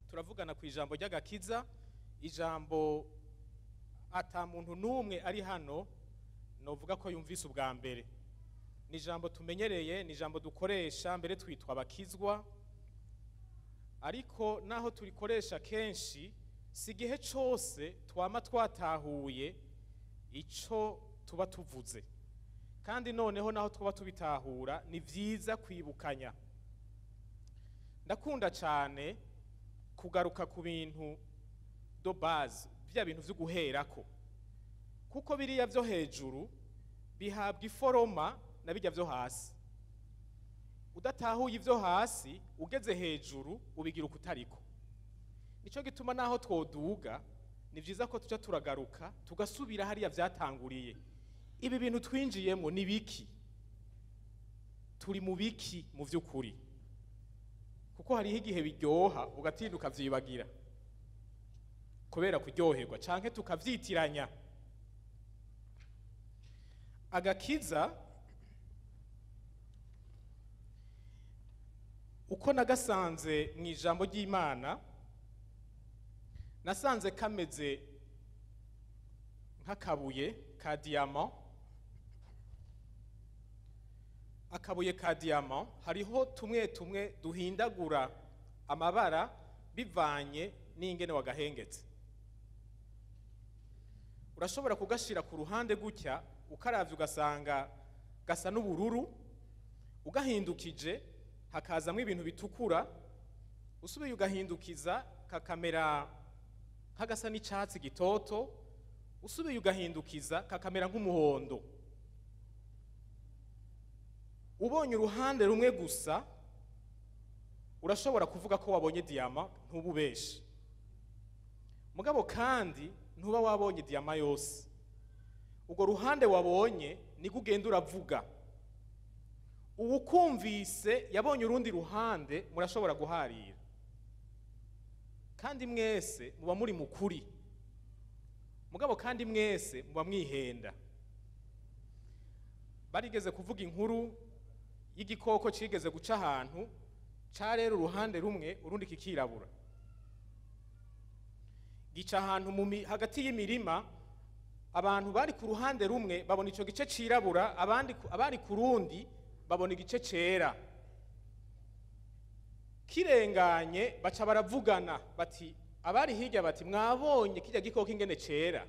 Turavugana ku ijambo ry'agakiza, ijambo ata muntu n'umwe ari hano novuga ko yumvise ubwa mbere. Ni ijambo tumenyereye, ni ijambo dukoresha mbere twitwa abakizwa, ariko naho turikoresha kenshi si igihe cose twama twatahuye ico tuba tuvuze. Kandi noneho naho twaba tubitahura ni vyiza kwibukanya. Ndakunda cane kugaruka ku bintu de base, bya bintu vyo guherako, kuko biriya vyo hejuru bihabwa iforoma na bijya vyo hasi. Udatahuye ivyo hasi ugeze hejuru ubigira ukutariko. Nico gituma naho twoduga ni vyiza ko tuja turagaruka tugasubira hariya vyatanguriye. Ibi bintu twinjiyemo ni biki? Turi mu biki mu vy'ukuri? Kuko hariho igihe biryoha ugatinda ukavyibagira kubera kuryoherwa, canke tukavyitiranya. Agakiza uko nagasanze mu ijambo ry'Imana, nasanze kameze nk'akabuye ka diamant. Akabuye ka diamant hariho tumwe tumwe duhindagura amabara bivanye n'ingene wagahengetse. Urashobora kugashira ku ruhande gutya ukaravye ugasanga gasa n'ubururu, ugahindukije hakazamwo ibintu bitukura, usubiye ugahindukiza kakamera nk'agasa n'icatsi gitoto, usubiye ugahindukiza kakamera nk'umuhondo. Ubonye uruhande rumwe gusa urashobora kuvuga ko wabonye diyama, ntububeshe. Mugabo kandi ntuba wabonye diyama yose. Ubwo ruhande wabonye niko ugenda uravuga. Uwukumvise yabonye urundi ruhande, murashobora guharira. Kandi mwese muba muri mukuri. Mugabo kandi mwese muba mwihenda. Barigeze kuvuga inkuru y'igikoko cigeze guca ahantu carera uruhande rumwe urundi kikirabura. Gica ahantu hagati y'imirima, abantu bari ku ruhande rumwe babona ico gice cirabura, abandi abari ku rundi babona igice cera. Kirenganye baca baravugana bati, abari hirya bati mwabonye kirya gikoko ingene cera?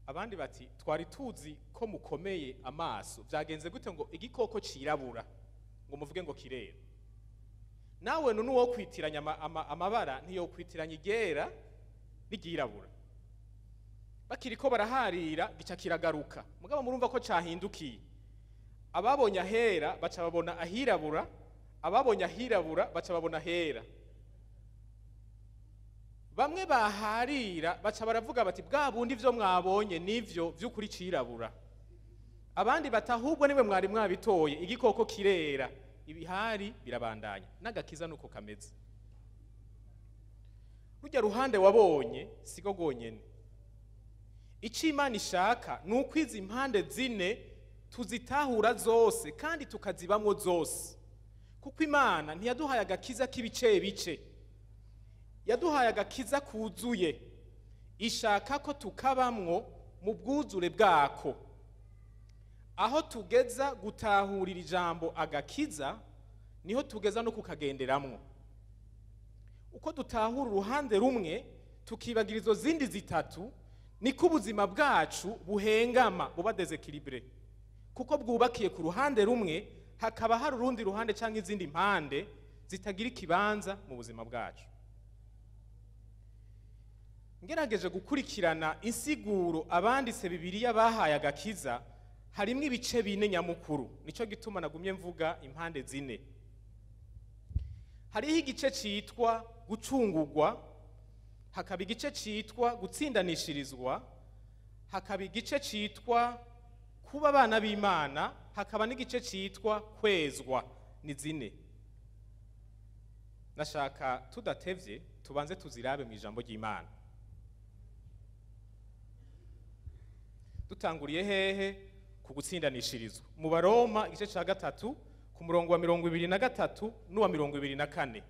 Abandi bati twari tuzi ko mukomeye amaso, vyagenze gute ngo igikoko cirabura ngo muvuge ngo kirera? Nawe none uwo kwitiranya amabara ntiyo kwitiranya igera n'iryirabura. Bakiriko baraharira gica kiragaruka, mugabo murumva ko cahindukiye. Ababonye ahera baca babona ahirabura, ababonye ahirabura baca babona ahera. Bamwe baharira baca baravuga bati bwa bundi ivyo mwabonye nivyo vy'ukuri cirabura. Abandi batahubwo nimwe mwari mwabitoye, igikoko kirera. Ibihari birabandanya. N'agakiza nuko kameze. Rujya ruhande wabonye siko gonyene. Ico Imana ishaka ni uko izi impande zine tuzitahura zose kandi tukazibamwo zose. Kuko Imana ntiyaduhaye agakiza k'ibice bice, yaduhaye agakiza kuzuye. Ishaka ko tukabamwo mu bwuzure bwako. Aho tugeza gutahurira ijambo agakiza niho tugeza no kukagenderamwo. Uko dutahura uruhande rumwe tukibagira izo zindi zitatu, niko ubuzima bwacu buhengama, buba déséquilibré. Kuko bwubakiye ku ruhande rumwe hakaba hari urundi ruhande canke izindi mpande zitagira ikibanza mu buzima bwacu. Ngerageje gukurikirana insiguro abanditse Bibiliya bahaye agakiza, Harimwo ibice bine nyamukuru, nico gituma nagumye mvuga impande zine. Hariho igice citwa gucungurwa, hakaba igice citwa gutsindanishirizwa, hakaba igice citwa kuba abana b'Imana, hakaba n'igice citwa kwezwa. Ni zine. Nashaka tudatevye tubanze tuzirabe mu ijambo ry'Imana. Dutanguriye hehe? Ku gutsindanishirizwa. Mu Baroma igice ca 3 ku murongo wa 23 n'uwa 24.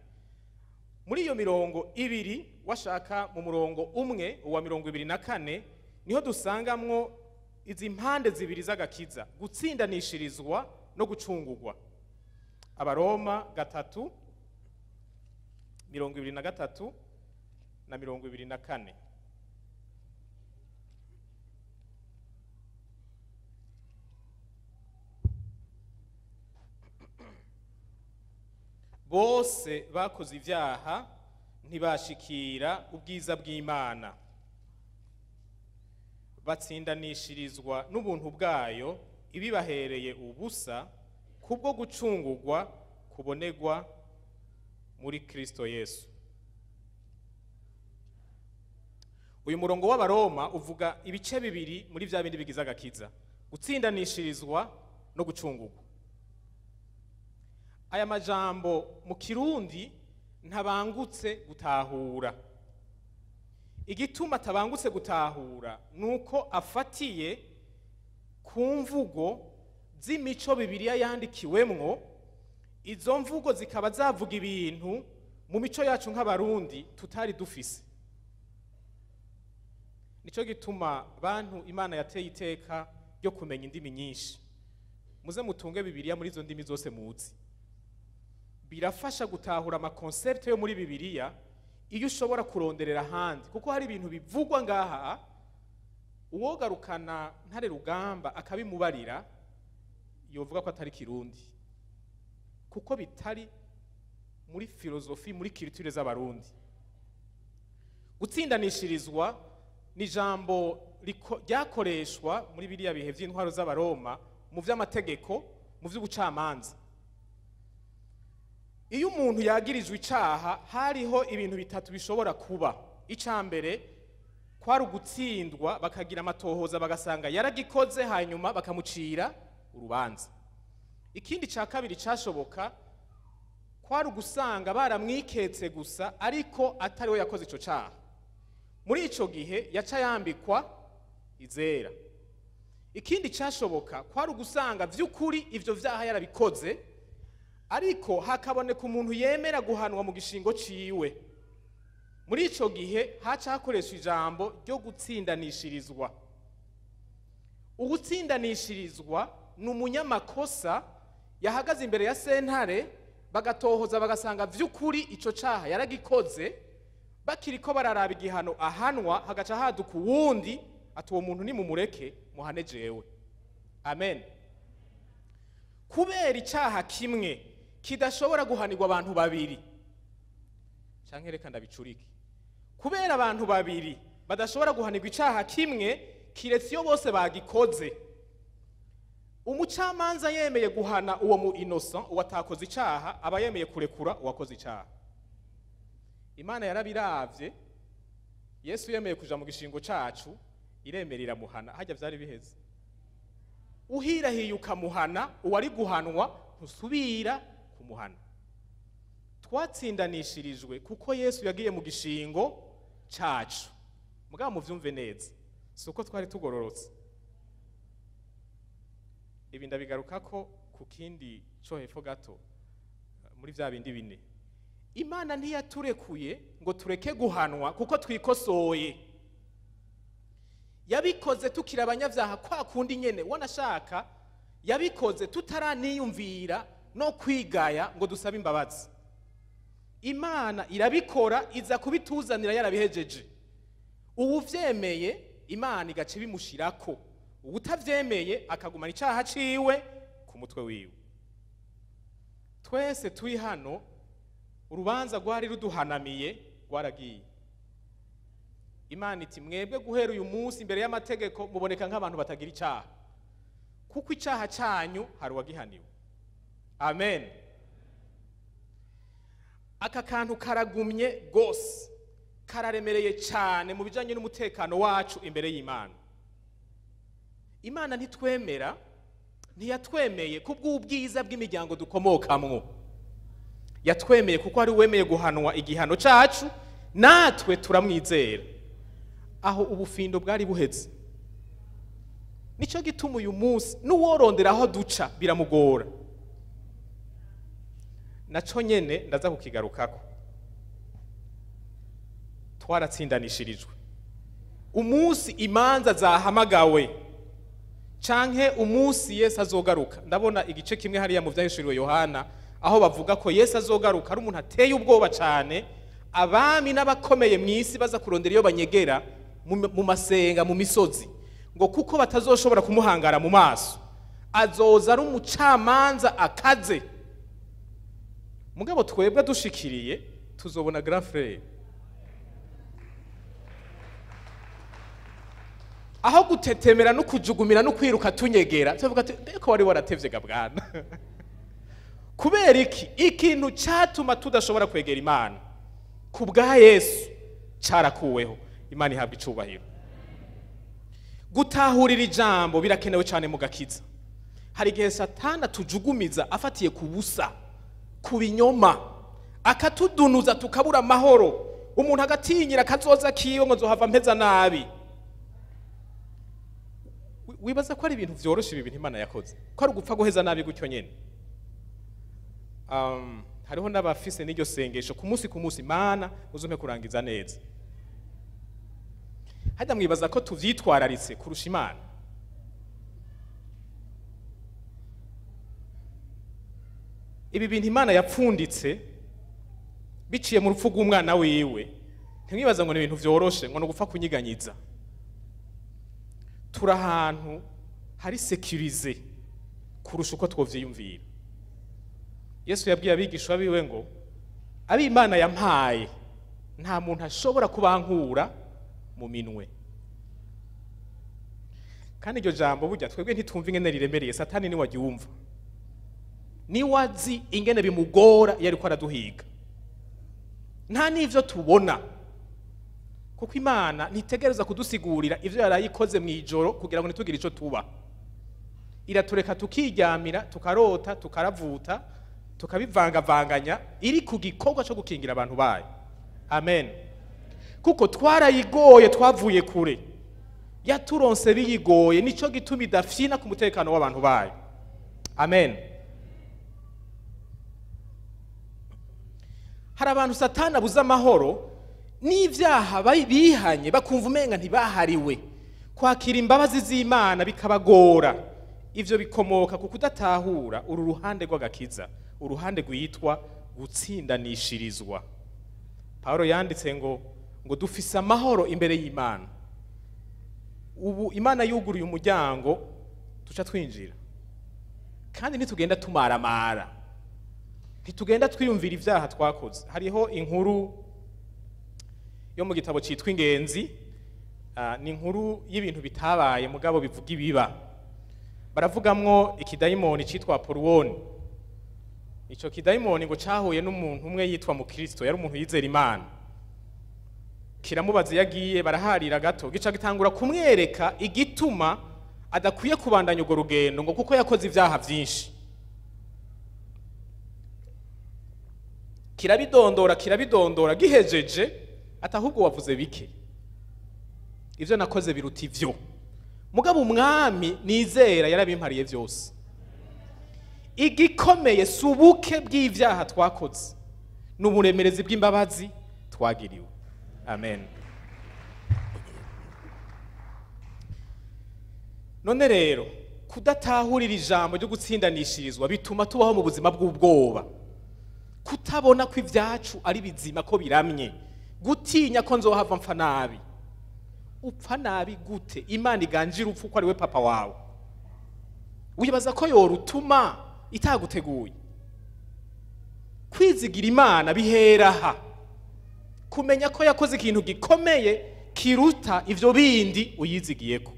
Muri iyo mirongo ibiri washaka mu murongo umwe uwa 24 niho dusangamwo izi mpande zibiri z'agakiza, gutsindanishirizwa no gucungurwa. Abaroma 3 23 na 24. Bose bakoze ivyaha ntibashikira ubwiza bw'Imana, batsindanishirizwa n'ubuntu bwayo ibibahereye ubusa kubwo gucungurwa kubonegwa muri Kristo Yesu. Uyu murongo w'Abaroma uvuga ibice bibiri muri vya bindi bigize agakiza, gutsindanishirizwa no gucungurwa. Aya majambo mu Kirundi ntabangutse gutahura. Igituma atabangutse gutahura nuko afatiye ku mvugo z'imico Bibiliya yandikiwemwo, izo mvugo zikaba zavuga ibintu mu mico yacu nk'Abarundi tutari dufise. Nico gituma bantu Imana yateye iteka ryo kumenya indimi nyinshi. Muze mutunge Bibiliya muri izo ndimi zose muzi. Birafasha gutahura ama concept yo muri Bibiliya iyo ushobora kuronderera ahandi, kuko hari ibintu bivugwa ngaha uwogarukana Ntare Rugamba akabimubarira yovuga ko atari Kirundi, kuko bitari muri filozofi, muri culture z'Abarundi. Gutsindanishirizwa ni jambo ryakoreshwa muri biriya bihe vy'intwaro z'Abaroma mu vy'amategeko, mu vy'ubucamanza. Iyo umuntu yagirijwe icaha hariho ibintu bitatu bishobora kuba. Ica mbere kwari ugutsindwa, bakagira amatohoza bagasanga yaragikoze, hanyuma bakamucira urubanza. Ikindi ca kabiri cashoboka kwari ugusanga baramwiketse gusa ariko atari we yakoze ico caha. Muri ico gihe yaca yambikwa izera. Ikindi cashoboka kwari ugusanga vy'ukuri ivyo vyaha yarabikoze, ariko hakaboneka umuntu yemera guhanwa mu gishingo ciwe. Muri ico gihe haca hakoreshwa ijambo ryo gutsindanishirizwa. Ugutsindanishirizwa ni umunyamakosa yahagaze imbere ya sentare, bagatohoza bagasanga vy'ukuri ico caha yaragikoze, bakiriko bararaba igihano ahanwa, hagaca haduka uwundi ati uwo muntu nimumureke muhane jewe. Amen. Kubera icaha kimwe kidashobora guhanirwa abantu babiri, canke reka ndabicurike, kubera abantu babiri badashobora guhanirwa icaha kimwe kiretse iyo bose bagikoze, umucamanza yemeye guhana uwo mu innocent uwatakoze icaha aba yemeye kurekura uwakoze icaha. Imana yarabiravye, Yesu yemeye kuja mu gishingo cacu, iremera iramuhana. Hajya vyari biheze, uhirahiye ukamuhana, uwari guhanwa ntusubira kumuhana. Twatsindanishirijwe kuko Yesu yagiye mu gishingo cacu. Mugabo muvyumve neza, si uko twari tugororotse. Ibi ndabigarukako ku kindi co hepfo gato muri vya bindi bine. Imana ntiyaturekuye ngo tureke guhanwa kuko twikosoye. Yabikoze tukiri abanyavyaha kwa kundi nyene wanashaka, yabikoze tutaraniyumvira no kwigaya ngo dusabe imbabazi. Imana irabikora iza kubituzanira yarabihejeje. Uwuvyemeye Imana igaca ibimushirako, uwutavyemeye akagumana icaha ciwe ku mutwe wiwe. Twese turi hano urubanza rwari ruduhanamiye rwaragiye. Imana iti mwebwe guhera uyu munsi imbere y'amategeko muboneka nk'abantu batagira icaha, Kuko icyaha cyanyu hari uwagihaniwe. Amen. Aka kantu karagumye gose, kararemereye cyane mu bijyanye n'umutekano wacu imbere y'Imana. Imana ntitwemera, ntiyatwemeye kubw'ubwiza bw'imiryango dukomokamwo. Yatwemeye kuko ari wemeye guhanwa igihano cyacu, natwe turamwizera. Aho ubufindo bwari buheze. Nicyo gituma uyu munsi n'uworondera aho duca biramugora. Naco nyene ndaza kukigarukako. Twaratsindanishirijwe. Umunsi imanza zahamagawe canke umunsi Yesu azogaruka. Ndabona igice kimwe hariya mu vyahishuriwe Yohana aho bavuga ko Yesu azogaruka ari umuntu ateye ubwoba cane, abami n'abakomeye mw'isi baza kurondera iyo banyegera mu masenga mu misozi, ngo kuko batazoshobora kumuhangara mu maso. Azoza ari umucamanza akaze. Mugabo twebwe dushikiriye tuzobona grand frère. Aho gutetemera no kujugumira no kwiruka tunyegera, tuvuga ati mbeko wari waratevye ga bwana. Kubera iki? Ikintu cyatuma tudashobora kwegera Imana ku bwa Yesu carakuweho. Imana ihabwa icubahiro. Gutahurira ijambo birakenewe cyane mu gakiza. Hari igihe Satana tujugumiza afatiye ku busa, ku binyoma, akatudunuza tukabura amahoro. Umuntu agatinyira akazoza kiwe ngo nzohava mpeza nabi. Wibaza ko ari ibintu vyoroshe ibi bintu Imana yakoze, ko ari ugupfa guheza nabi gutyo nyene. Hariho n'abafise n'iryo sengesho ku munsi ku munsi, Imana uzumpe kurangiza neza. Hajya mwibaza ko tuvyitwararitse kurusha Imana. Ibi bintu Imana yapfunditse biciye mu rupfu rw'umwana wiwe, ntimwibaza ngo ni ibintu vyoroshe ngo no gupfa kunyiganyiza. Turi ahantu hari sécurisé kurusha uko twovyiyumvira. Yesu yabwiye abigishwa biwe ngo ab'Imana yampaye nta muntu ashobora kubankura mu minwe. Kandi iryo jambo burya twebwe ntitumva ingene riremereye, Satani ni waryumva. Ni wazi ingene bimugora iyo ariko araduhiga. Nta n'ivyo tubona. Kuko Imana ntitegereza kudusigurira ivyo yarayikoze mu ijoro kugira ngo ntitugire ico tuba. Iratureka tukiryamira, tukarota, tukaravuta, tukabivangavanganya, iri ku gikorwa cyo gukingira abantu bayo. Amen. Kuko twarayigoye, twavuye kure. Yaturonse biyigoye, nico gituma idafyina ku mutekano w'abantu bayo. Amen. Hari abantu Satani abuza amahoro n'ivyaha bihanye bakumva umenga ntibahariwe. Kwakira imbabazi z'Imana bikabagora. Ivyo bikomoka ku kudatahura uru ruhande rw'agakiza, uruhande rwitwa gutsindanishirizwa. Paulo yanditse ngo dufise amahoro imbere y'Imana. Ubu Imana yuguruye umuryango tuca twinjira. Kandi ntitugenda tumaramara. Ntitugenda twiyumvira ivyaha twakoze. Hariho inkuru yo mu gitabo citwa Ingenzi, ni inkuru y'ibintu bitabaye mugabo bivuga ibiba. Baravugamwo ikidayimoni citwa Apolloni. Ico kidayimoni ngo cahuye n'umuntu umwe yitwa Mukristo, yari umuntu yizera Imana. Kiramubaza yagiye baraharira gato, gica gitangura kumwereka igituma adakwiye kubandanya urwo rugendo ngo kuko yakoze ivyaha vyinshi. Kirabidondora gihejeje atahubwo wavuze bike. Ivyo nakoze biruta ivyo. Mugabo umwami nizera yarabimpariye vyose. Igikomeye subuke bw'ivyaha twakoze n'uburemerezi bw'imbabazi twagiriwe. Amen. None rero kudatahurira ijambo ryo gutsindanishirizwa bituma tubaho mu buzima bw'ubwoba. Kutabona ko ivyacu ari bizima ko biramye, gutinya ko nzohava mpfa nabi. Upfa nabi gute? Imana iganjira upfu ko ari we papa wawe. Wibaza ko yorutuma itaguteguye. Kwizigira Imana bihera ha. Kumenya ko yakoze ikintu gikomeye kiruta ivyo bindi uyizigiyeko.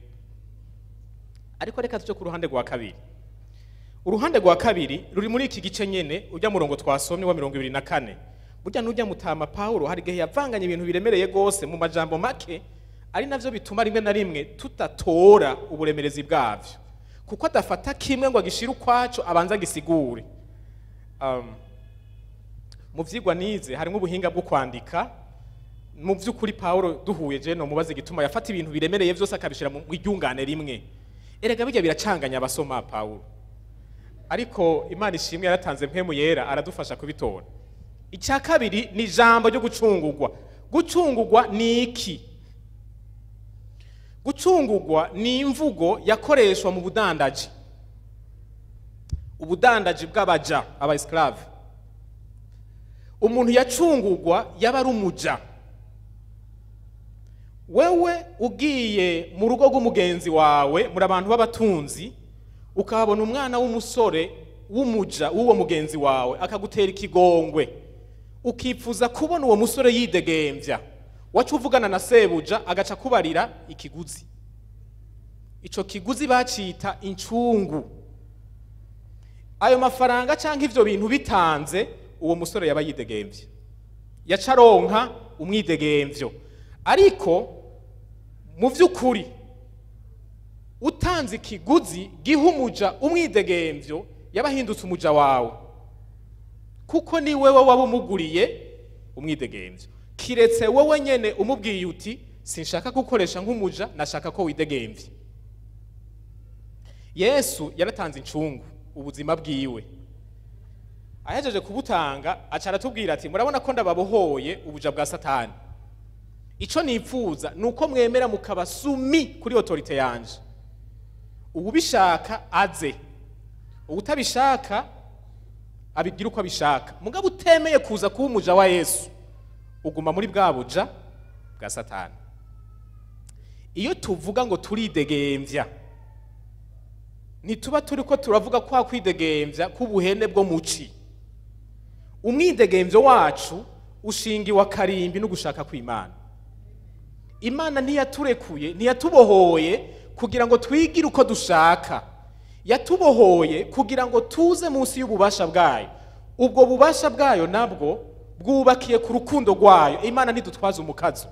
Ariko reka tuje ku ruhande rwa kabiri. Uruhande rwa kabiri ruri muri iki gice nyene, ujya murongo twasomye wa 24. Burya nujya mutama Paulo hari igihe yavanganye ibintu biremereye gose mu majambo make, ari navyo bituma rimwe na rimwe tutatora uburemerezi bwavyo, kuko adafata kimwe ngo agishire ukwaco, abanza agisigure. Mu vyigwa nize harimo ubuhinga bwo kwandika. Mu vy'ukuri Paulo duhuye je no mubaze igituma yafata ibintu biremereye vyose akabishira mu iryungane rimwe. Erega bijya biracanganya abasoma Paulo, ariko Imana ishimwe yaratanze Mpwemu Yera aradufasha kubitora. Icya kabiri ni ijambo ryo gucungurwa. Gucungurwa ni iki? Gucungurwa ni imvugo yakoreshwa mu budandaji, ubudandaji bw'abaja, aba esclave. Umuntu yacungurwa yaba ari umuja. Wewe ugiye mu rugo rw'umugenzi wawe, muri abantu b'abatunzi, ukahabona umwana w'umusore w'umuja w'uwo mugenzi wawe akagutera ikigongwe, ukifuza kubona uwo musore yidegemvya, waca uvugana na sebuja agaca kubarira ikiguzi. Ico kiguzi bacita incungu. Ayo mafaranga canke ivyo bintu bitanze, uwo musore yaba yidegemvye, yacaronka umwidegemvyo. Ariko mu vy'ukuri utanze ikiguzi giha umuja umwidegemvyo, yabahindutse umuja wawe, kuko ni wewe waba umuguriye umwidegemvyo. Kiretse wowe nyene umubwiye uti sinshaka gukoresha nk'umuja, nashaka ko widegemvye. Yesu yaratanze incungu, ubuzima bwiwe. Ahejeje kubutanga aca aratubwira ati murabona ko ndababohoye ubuja bwa Satani. Ico nipfuza nuko mwemera mukaba soumis kuri autorité yanje. Uwubishaka aze, uwutabishaka abigira uko abishaka. Mugabo utemeye kuza kuba umuja wa Yesu, uguma muri bwa buja bwa Satani. Iyo tuvuga ngo turidegemvya, ntituba turiko turavuga kwa kwidegemvya k'ubuhene bwo muci. Umwidegemvyo wacu ushingiwa karimbi no gushaka kw'Imana. Imana ntiyaturekuye, ntiyatubohoye kugira ngo twigire uko dushaka. Yatubohoye kugira ngo tuze munsi y'ububasha bwayo. Ubwo bubasha bwayo nabwo bwubakiye ku rukundo rwayo. Imana ntidutwaza umukazo,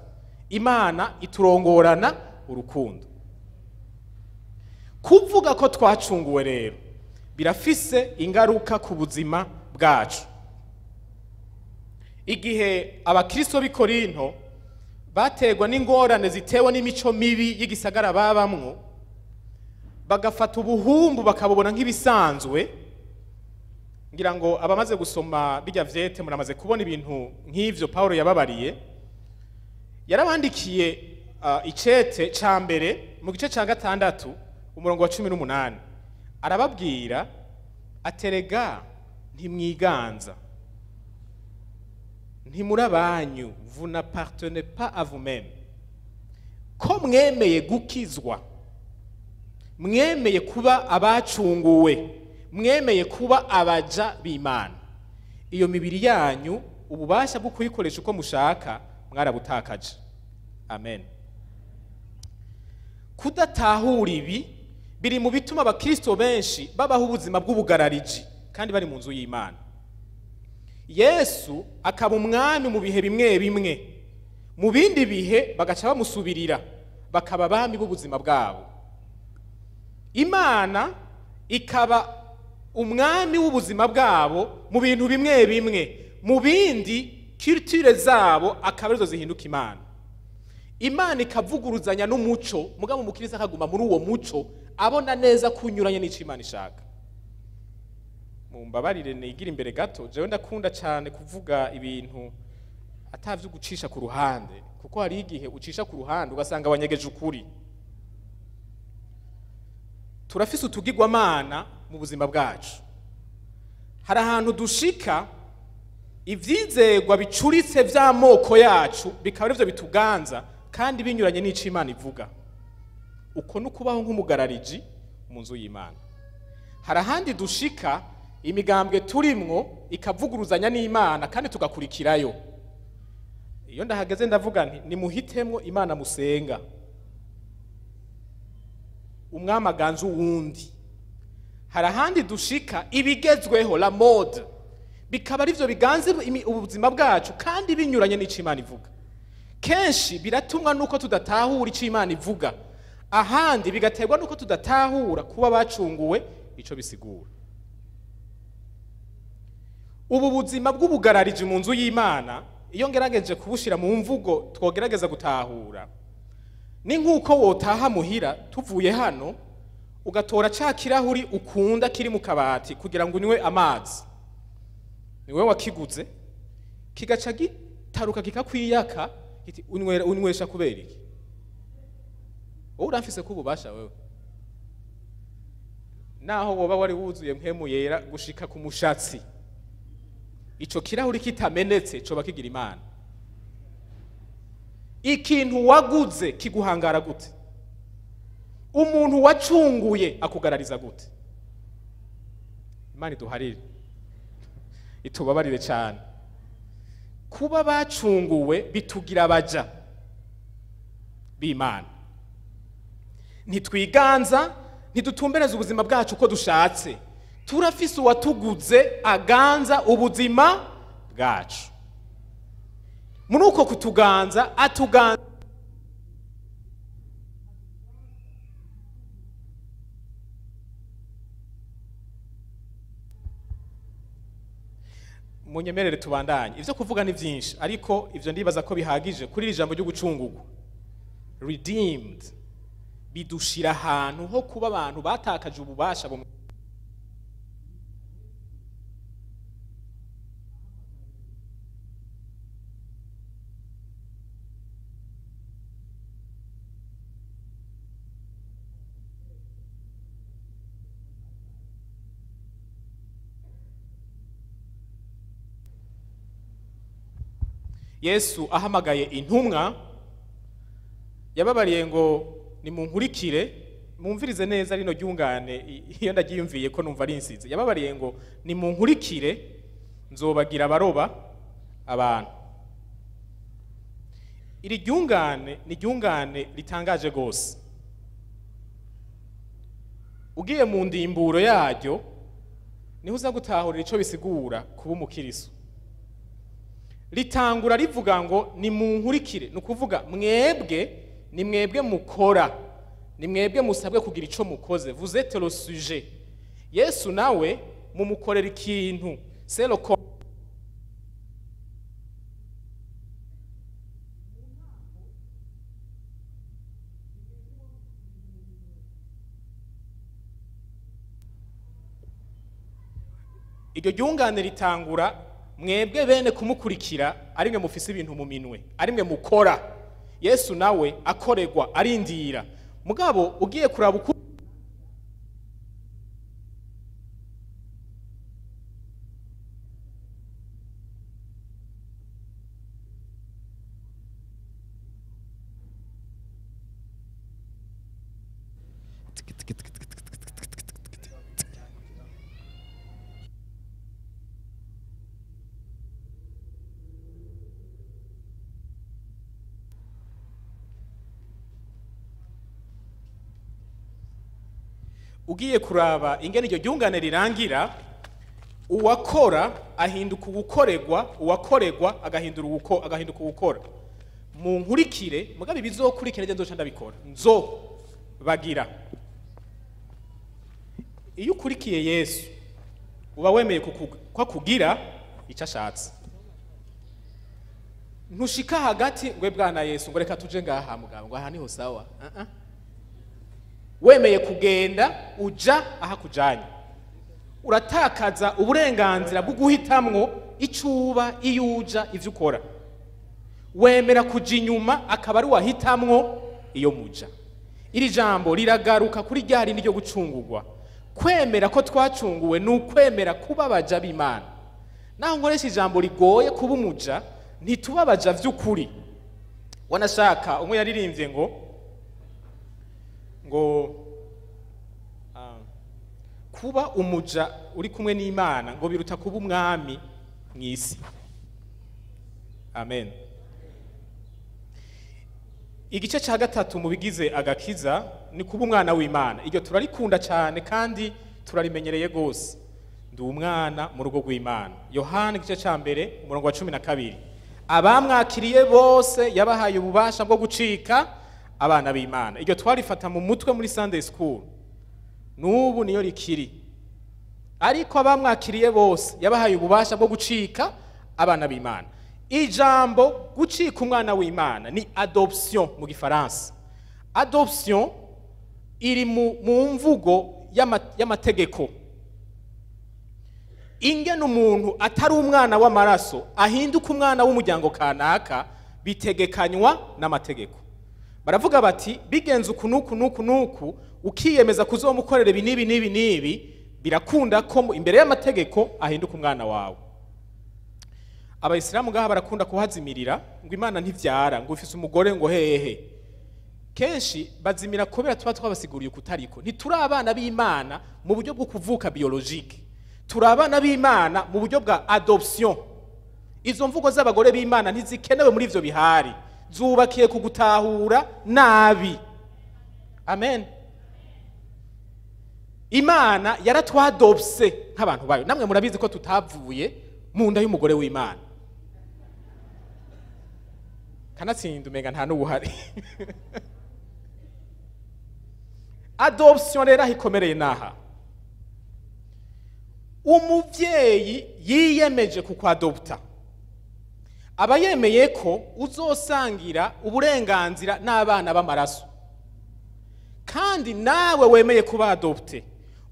Imana iturongorana urukundo. Kuvuga ko twacunguwe rero birafise ingaruka ku buzima bwacu. Igihe abakristo b'i Korinto baterwa n'ingorane zitewe n'imico mibi y'igisagara babamwo, bagafata ubuhumbu bakabubona nk'ibisanzwe, ngira ngo abamaze gusoma bijya vyete muramaze kubona ibintu nk'ivyo Paulo yababariye. Yarabandikiye icete ca mbere mu gice ca 6 umurongo wa 18, arababwira aterega ntimwiganza, ntimurabanyu, vous n'appartenez pas à vous-même. Ko mwemeye gukizwa, mwemeye kuba abacunguwe, mwemeye kuba abaja b'Imana, iyo mibiri yanyu ububasha bwo kuyikoresha uko mushaka mwarabutakaje. Amen. Kudatahura ibi biri mu bituma abakristo benshi babaho ubuzima bw'ubugarariji kandi bari mu nzu y'Imana. Yesu akaba umwami mu bihe bimwe bimwe, mu bindi bihe bagaca bamusubirira bakaba abami b'ubuzima bwabo. Imana ikaba umwami w'ubuzima bwabo mu bintu bimwe bimwe, mu bindi culture zabo akaba arizo zihinduka Imana. Imana ikavuguruzanya n'umuco, mugabo umukristo akaguma muri uwo muco abona neza kunyuranye n'ico Imana ishaka. Mumbabarire nigira imbere gato, jewe ndakunda cyane kuvuga ibintu atavyo gucisha ku ruhande, kuko hari igihe ucisha ku ruhande ugasanga wanyegeje ukuri. Turafise utugirwamana mu buzima bwacu. Hari ahantu dushika ivyizegwa bicuritse vy'amoko yacu bikaba arivyo bituganza kandi binyuranye n'ico Imana ivuga. Uko nukubaho nk'umugarariji mu nzu y'Imana. Hari ahandi dushika imigambwe turimwo ikavuguruzanya n'Imana kandi tugakurikirayo. Iyo ndahageze ndavuga nti nimuhitemwo Imana musenga. Umwami aganza uwundi. Hari ahandi dushika ibigezweho, la mode, bikaba arivyo biganza ubuzima bwacu kandi binyuranye n'ico Imana ivuga. Kenshi biratumwa nuko tudatahura ico Imana ivuga, ahandi bigaterwa nuko tudatahura kuba bacunguwe ico bisigura. Ubu buzima bw'ubugarariji mu nzu y'Imana, iyo ngerageje kubushira mu mvugo twogerageza gutahura, ni nk'uko wotaha muhira tuvuye hano ugatora ca kirahuri ukunda kiri mu kabati kugira ngo unywe amazi, niwe wakiguze, kigaca gitaruka kikakwiyaka kiti unywesha kubera iki? Wowe uramfise ko ububasha wewe, naho woba wari wuzuye mpemu yera gushika ku mushatsi, ico kirahuri kitamenetse coba kigira Imana. Ikintu waguze kiguhangara gute? Umuntu wacunguye akugarariza gute? Imana iduharire, itubabarire cyane. Kuba bacunguwe bitugira abaja b'Imana. Ntitwiganza, ntidutumbereza ubuzima bwacu uko dushatse. Turafise uwatuguze aganza ubuzima bwacu. Muri uko kutuganza, atuganza munyemerere tubandanye. Ivyo kuvuga ni vyinshi, ariko ivyo ndibaza ko bihagije kuri iri jambo ryo gucungurwa. Redeemed bidushira ahantu ho kuba abantu batakaje ububasha Yesu ahamagaye intumwa yababariye ngo nimunkurikire. Mumvirize neza rino ryungane, iyo ndagiyumviye ko numva ari insize. Yababariye ngo nimunkurikire nzobagira abaroba abantu. Iri ryungane ni ryungane ritangaje gose. Ugiye mu ndimburo yaryo niho uza gutahurira ico bisigura kuba umukiriso. Ritangura rivuga ngo nimunkurikire, ni ukuvuga mwebwe, ni mwebwe mukora, ni mwebwe musabwe kugira ico mukoze, vous êtes le sujet. Yesu nawe mumukorera ikintu, c'est le iryo ryungane ritangura mwebwe bene kumukurikira, ari mwe mufise ibintu mu minwe, ari mwe mukora. Yesu nawe akoregwa arindira. Mugabo ugiye kuraba uko ugiye kuraba ingene iryo ryungane rirangira, uwakora ahinduka uwukoregwa, uwakoregwa agahindura uwuko, agahinduka uwukora. Munkurikire, mugabe bizokurikira nje nzoca ndabikora, nzo bagira. Iyo ukurikiye Yesu uba wemeye ko kugira icyo ashatse. Ntushika hagati ngwe bwana Yesu ngo reka tuje ngaha mugabo ngo aha niho sawa. Wemeye kugenda uja aha kujanye, uratakaza uburenganzira bwo guhitamwo icuba iyo uja ivyo ukora. Wemera kuja inyuma akaba ari wahitamwo iyo muja. Iri jambo riragaruka kuri rya rindi ryo gucungurwa. Kwemera ko twacunguwe ni ukwemera kuba abaja b'Imana. Naho nkoresha ijambo rigoye kuba umuja, ntituba abaja vy'ukuri. Wanashaka umwe yaririmbye ngo kuba umuja uri kumwe n'Imana ngo biruta kuba umwami mw'isi. Amen. Igice ca gatatu mu bigize agakiza Ni kuba umwana w'Imana. Iryo turarikunda cyane kandi turarimenyereye gose. Ndi umwana mu rugo rw'Imana. Yohana igice ca mbere umurongo wa 12. Abamwakiriye bose yabahaye ububasha bwo gucika abana b'Imana. Iryo twarifata mu mutwe muri Sunday school. Nubu niyo rikiri. Ariko abamwakiriye bose yabahaye ububasha bwo gucika abana b'Imana. Ijambo gucika umwana w'Imana ni adoption mu gifaransa. Adoption iri mu mvugo y'amategeko. Ingene umuntu atari umwana w'amaraso ahinduka umwana w'umuryango kanaka bitegekanywa n'amategeko. Baravuga bati bigenze uku nuku nuku nuku, ukiyemeza kuzomukorera ibi n'ibi n'ibi n'ibi, birakunda ko imbere y'amategeko ahinduka umwana wawe. Abayisilamu ngaha barakunda kuhazimirira ngo Imana ntivyara, ngo ufise umugore ngo hehe. Kenshi bazimira kubera tuba twabasiguriye kutariko. Ntituri abana b'Imana mu buryo bwo kuvuka biologique. Turi abana b'Imana mu buryo bwa adoption. Izo mvugo z'abagore b'Imana ntizikenewe muri ivyo bihari. Zubakiye ku gutahura nabi. Amen. Imana yaratwadopse nk'abantu bayo. Namwe murabizi ko tutavuye mu nda y'umugore w'Imana. Kanatsinda umenga nta n'ubuhari. Adoption rero ikomereye naha. Umuvyeyi yiyemeje kukwadopta aba yemeye ko uzosangira uburenganzira n'abana b'amaraso. Kandi nawe wemeye kuba adopte,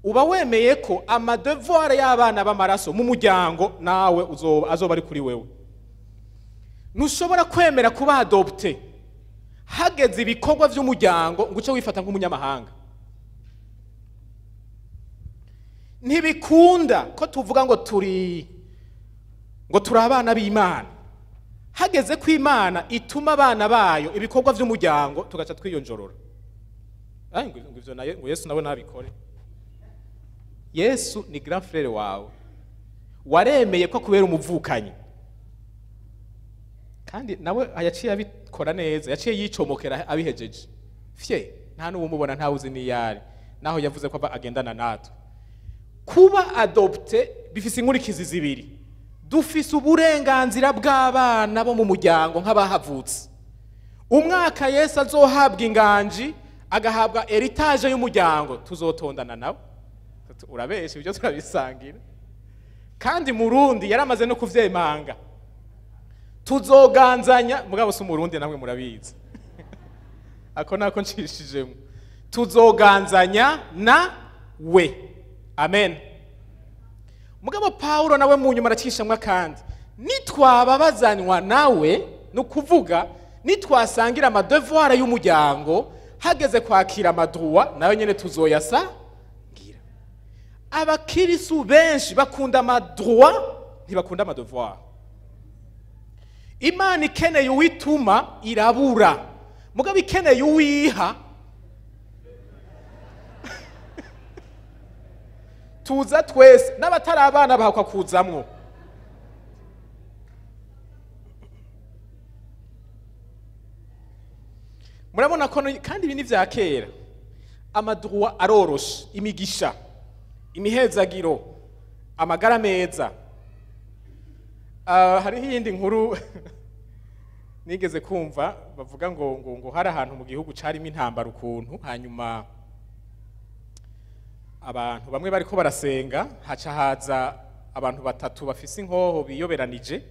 uba wemeye ko amadevoir y'abana b'amaraso mu muryango nawe azoba ari kuri wewe. Ntushobora kwemera kuba adopte hageze ibikorwa vy'umuryango ngo uce wifata nk'umunyamahanga. Ntibikunda ko tuvuga ngo turi abana b'Imana. Hageze ko Imana ituma abana bayo ibikorwa vy'umuryango tugaca twiyonjorora. Ngo ivyo nayo ngo Yesu nawe nabikore. Yesu ni grand frère wawe. Waremeye ko kubera umuvukanyi. Kandi nawe yaciye abikora neza, yaciye yicomokera abihejeje. Fye, nta n'uwumubona nta uzi niyari. Naho yavuze ko agendana natwe. Kuba adopte bifise inkurikizi zibiri. Dufise uburenganzira bw'abana bo mu muryango nk'abahavutse. Umwaka Yesu azohabwa inganji agahabwa heritage y'umuryango tuzotondana nawe. Urabesha ibyo turabisangira. Kandi Murundi yaramaze no kuvyemanga. Tuzoganzanya mugabo si Umurundi namwe murabizi. Ako nako ncishijemo. Tuzoganzanya na we. Amen. Mugabo Paulo nawe mu nyuma aracishamwa kandi nitwababazanywa nawe no kuvuga nitwasangira amadevoir y'umuryango hageze kwakira amadroit nayo nyene tuzoyasa ngira. Abakirisu benshi bakunda amadroit ntibakunda amadevoir. Imana ikeneye uwituma irabura, mugabo ikeneye uwiha. Tuza twese n'abatari abana bahakwa kuzamwo. Murabona ko kandi ibi ni vya kera. Amadroit aroroshe, imigisha, imihezagiro, amagara meza. Hariho iyindi nkuru nigeze kumva bavuga ngo ngo ngo hari ahantu mu gihugu carimo intambara ukuntu, hanyuma abantu bamwe bariko barasenga haca haza abantu batatu bafise inkoho biyoberanije,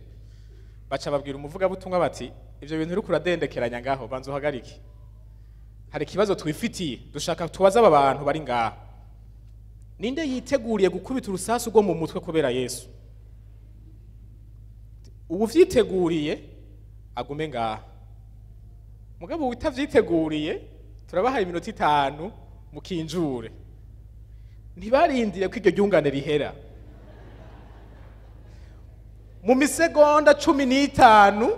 baca babwira umuvugabutumwa bati ivyo bintu uri kuradendekeranya ngaho banza uhagarike, hari ikibazo twifitiye dushaka tubaza aba bantu bari ngaha, ninde yiteguriye gukubita urusasu rwo mu mutwe kubera Yesu? Ubu vyiteguriye agume ngaha, mugabo utavyiteguriye turabahaye iminota 5 mukinjure. Ntibarindiriye ko iryo ryungane rihera. Mu misegonda 15,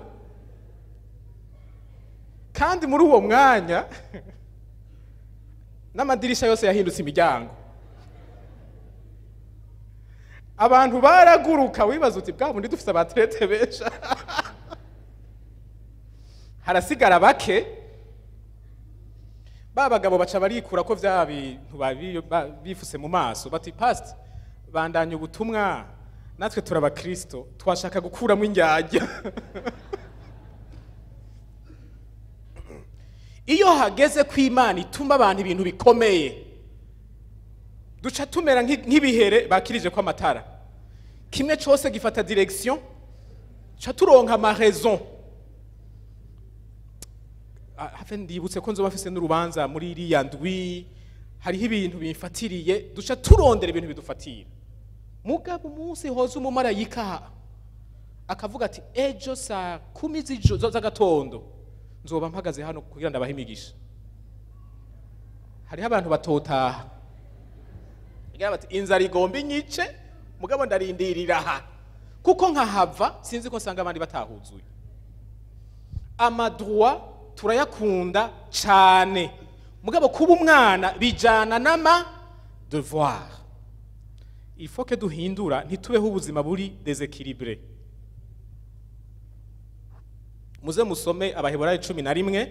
kandi muri uwo mwanya n'amadirisha yose yahindutse imiryango. Abantu baraguruka wibaza uti bwa bundi dufise abatrete benshi. Harasigara bake. Ba bagabo baca barikura ko vya bintu bifuse mu maso, bati: "Pastor, bandanya ubutumwa, natwe turabakristo, twashaka gukuramo indyarya." Iyo hageze ko Imana ituma abantu ibintu bikomeye, duca tumera nk'ibihere bakirije ko amatara, kimwe cose gifata direction, ca turonka ama raison. Hafe ndibutse ko nzoba mfise n'urubanza muri iriya ndwi, hariho ibintu bimfatiriye. Duca turondera ibintu bidufatira. Mugabo umunsi hoza umumarayika akavuga ati: "Ejo saa 10 z'agatondo nzoba mpagaze hano kugira ndabahe imigisha," hariho abantu batotaha. Bagira bati: "Inzara igomba inyice, mugabo ndarindirira aha, kuko nkahava sinzi ko nsanga abandi batahuzuye." Ama droits turayakunda cane, mugabo kuba umwana bijana n'ama devoir. Il faut que duhindura, ntitubeho ubuzima buri déséquilibré. Muze musome Abaheburayo 11,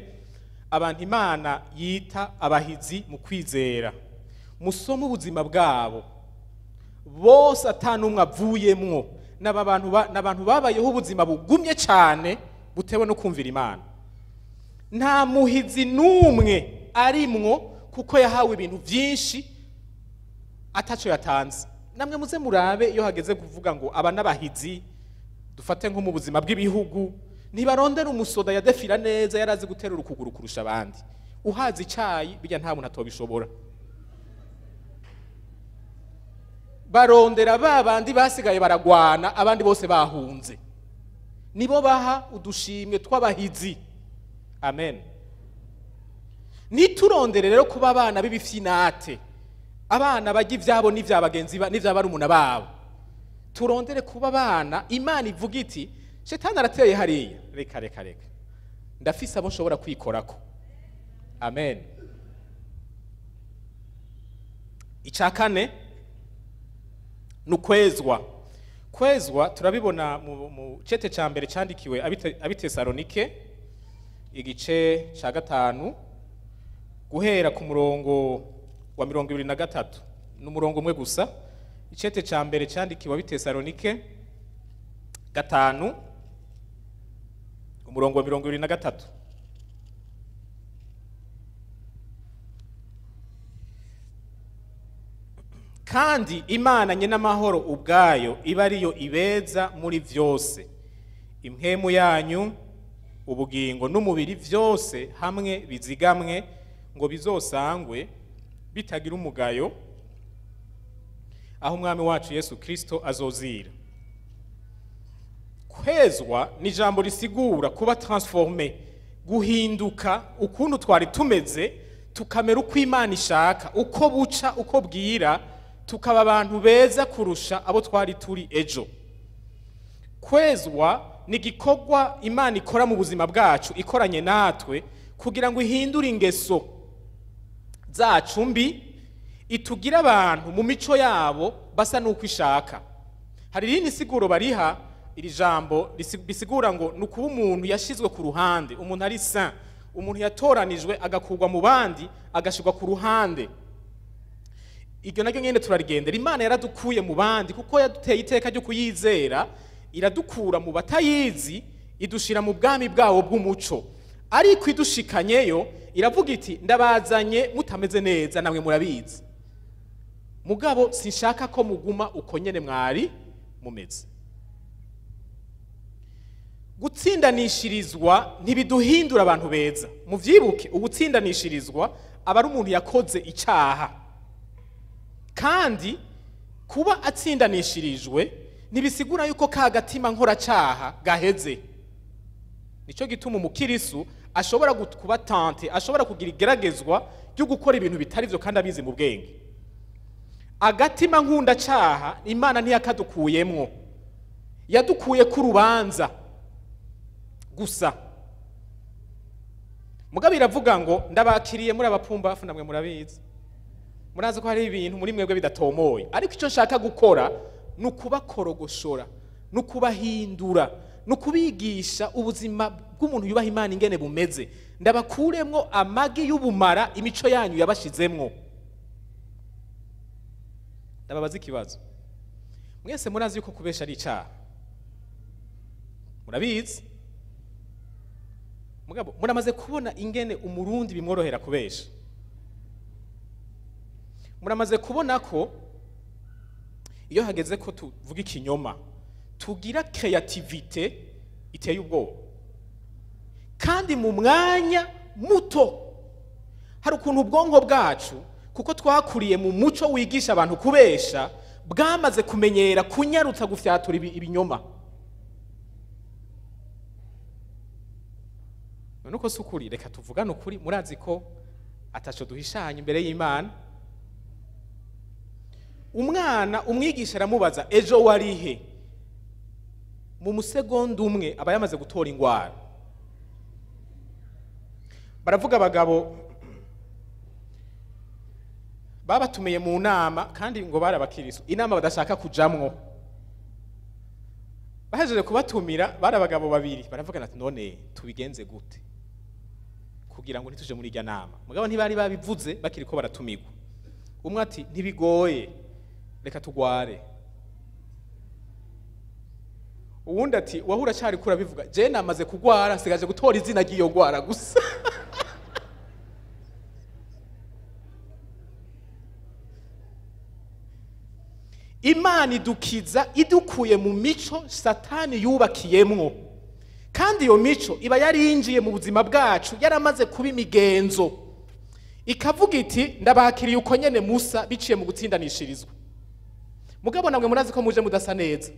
abantu Imana yita abahizi mu kwizera. Musome ubuzima bwabo bose, atanumwe avuyemwo. N'aba bantu n'abantu babayeho ubuzima bugumye cyane, butewe no kumvira Imana. Nta muhizi n'umwe arimwo kuko yahawe ibintu byinshi ataco yatanze. Namwe muze murabe, iyo hageze kuvuga ngo aba n'abahizi, dufate nko mu buzima bw'ibihugu, ntibarondera umusoda yadefira neza, yarazi guterura ukuguru kurusha abandi, uhaza icayi, bijya nta muntu atobishobora. Barondera ba bandi basigaye baragwana, abandi bose bahunze, nibo baha udushimwe tw'abahizi. Amen. Niturondere rero kuba abana b'ibifyinate, abana bajya ibyabo n'ibya bagenzi n'ibya barumuna babo. Turondere kuba abana Imana ivuga iti: "Shetani arateye hariya, reka, reka, reka, ndafise abo nshobora kwikorako." Amen. Icya kane ni ukwezwa. Kwezwa turabibona mu cete cya mbere cyandikiwe Abitesalonike, igice cya 5, guhera ku murongo wa 23. Ni umurongo umwe gusa. Icete cya mbere cyandikiwe Abitesalonike 5, umurongo wa 23. Kandi Imana nye n'amahoro ubwayo iba ariyo ibeza muri vyose, impwemu yanyu, ubugingo n'umubiri, vyose hamwe bizigamwe, ngo bizosangwe bitagira umugayo aho Umwami wacu Yesu Kristo azozira. Kwezwa ni ijambo risigura kuba transformé, guhinduka ukuntu twari tumeze, tukamera uko Imana ishaka, uko buca uko bwira, tukaba abantu beza kurusha abo twari turi ejo. Kwezwa ni igikorwa Imana ikora mu buzima bwacu ikoranye natwe, kugira ngo ihindure ingeso zacu mbi, itugire abantu mu mico yabo basa n'uko ishaka. Hari irindi siguro bariha iri jambo, bisigura ngo ni ukuba umuntu yashizwe ku ruhande, umuntu ari saint, umuntu yatoranijwe agakurwa mu bandi, agashirwa ku ruhande. Iryo naryo nyene turarigendera. Imana yaradukuye mu bandi kuko yaduteye iteka ryo kuyizera, iradukura mu batayizi, idushira mu bwami bwawo bw'umuco. Ariko idushikanyeyo iravuga iti: "Ndabazanye mutameze neza, namwe murabizi, mugabo sinshaka ko muguma uko nyene mwari mumeze." Gutsindanishirizwa ntibiduhindura abantu beza. Muvyibuke, ugutsindanishirizwa aba ari umuntu yakoze icyaha, kandi kuba atsindanishirijwe ntibisigura yuko ka gatima nkoracaha gaheze. Nicyo gituma umukirisu ashobora kuba tenté, ashobora kugira igeragezwa ryo gukora ibintu bitari byo kandi abizi mu bwenge. Agatima nkundacaha Imana ntiyakadukuyemwo, yadukuye ku rubanza gusa. Mugabo iravuga ngo: "Ndabakiriye muri abapumbafu, namwe murabizi, murazi ko hari ibintu muri mwebwe bidatomoye, ariko icyo nshaka gukora ni ukubakorogoshora, ni ukubahindura, ni ukubigisha ubuzima bw'umuntu yubaha Imana ingene bumeze." Ndabakuremwo amagi y'ubumara imico yanyu yabashizemwo. Ndababaza ikibazo. Mwese murazi yuko kubesha ari icaha. Murabizi? Mugabo muramaze kubona ingene umurundi bimworohera kubesha. Muramaze kubona ko iyo hageze ko tuvuga ikinyoma tugira creativité iteye ubwoba, kandi mu mwanya muto. Hari ukuntu ubwonko bwacu, kuko twakuriye mu muco wigisha abantu kubesha, bwamaze kumenyera kunyarutsa gufyatura ibinyoma. None uko sukuri, reka tuvugane ukuri. Murazi ko ataco duhishanya imbere y'Imana. Umwana umwigisha aramubaza ejo warihe, mu musegonda umwe aba yamaze gutora ingwara. Baravuga abagabo babatumiye mu nama, kandi ngo barabakiriso inama badashaka kujamwo. Bahejeje kubatumira, bari abagabo babiri, baravugana ati none tubigenze gute kugira ngo ntituje muri irya nama. Mugabo ntibari babivuze bakiriko baratumirwa. Umwe ati ntibigoye, reka tugware. Uwundi ati wahura cyari kura bivuga, je namaze kugwara, sigaje gutora izina ry'iyo gwara gusa. Imana idukiza idukuye mu mico Satani yubakiyemwo, kandi iyo mico iba yarinjiye mu buzima bwacu, yaramaze kuba imigenzo. Ikavuga iti ndabakiriye uko nyene Musa biciye mu gutsindanishirizwa. Mugabo namwe murazi ko muje mudasa neza.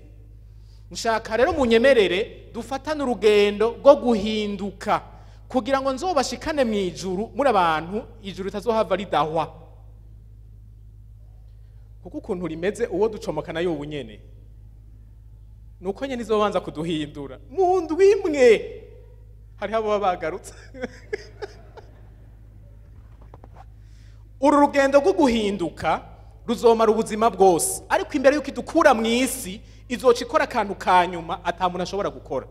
Nshaka rero munyemerere dufatane urugendo rwo guhinduka kugira ngo nzobashikane mu ijuru muri abantu, ijuru ritazohava ridahwa. Kuko ukuntu rimeze uwo ducomokana y'ubu nyene, nuko nyene izobanza kuduhindura mu ndwi imwe hariho abo bagarutse. Uru rugendo rwo guhinduka ruzomara ubuzima bwose, ariko imbere yuko idukura mu isi izoca ikora akantu ka nyuma ata muntu ashobora gukora,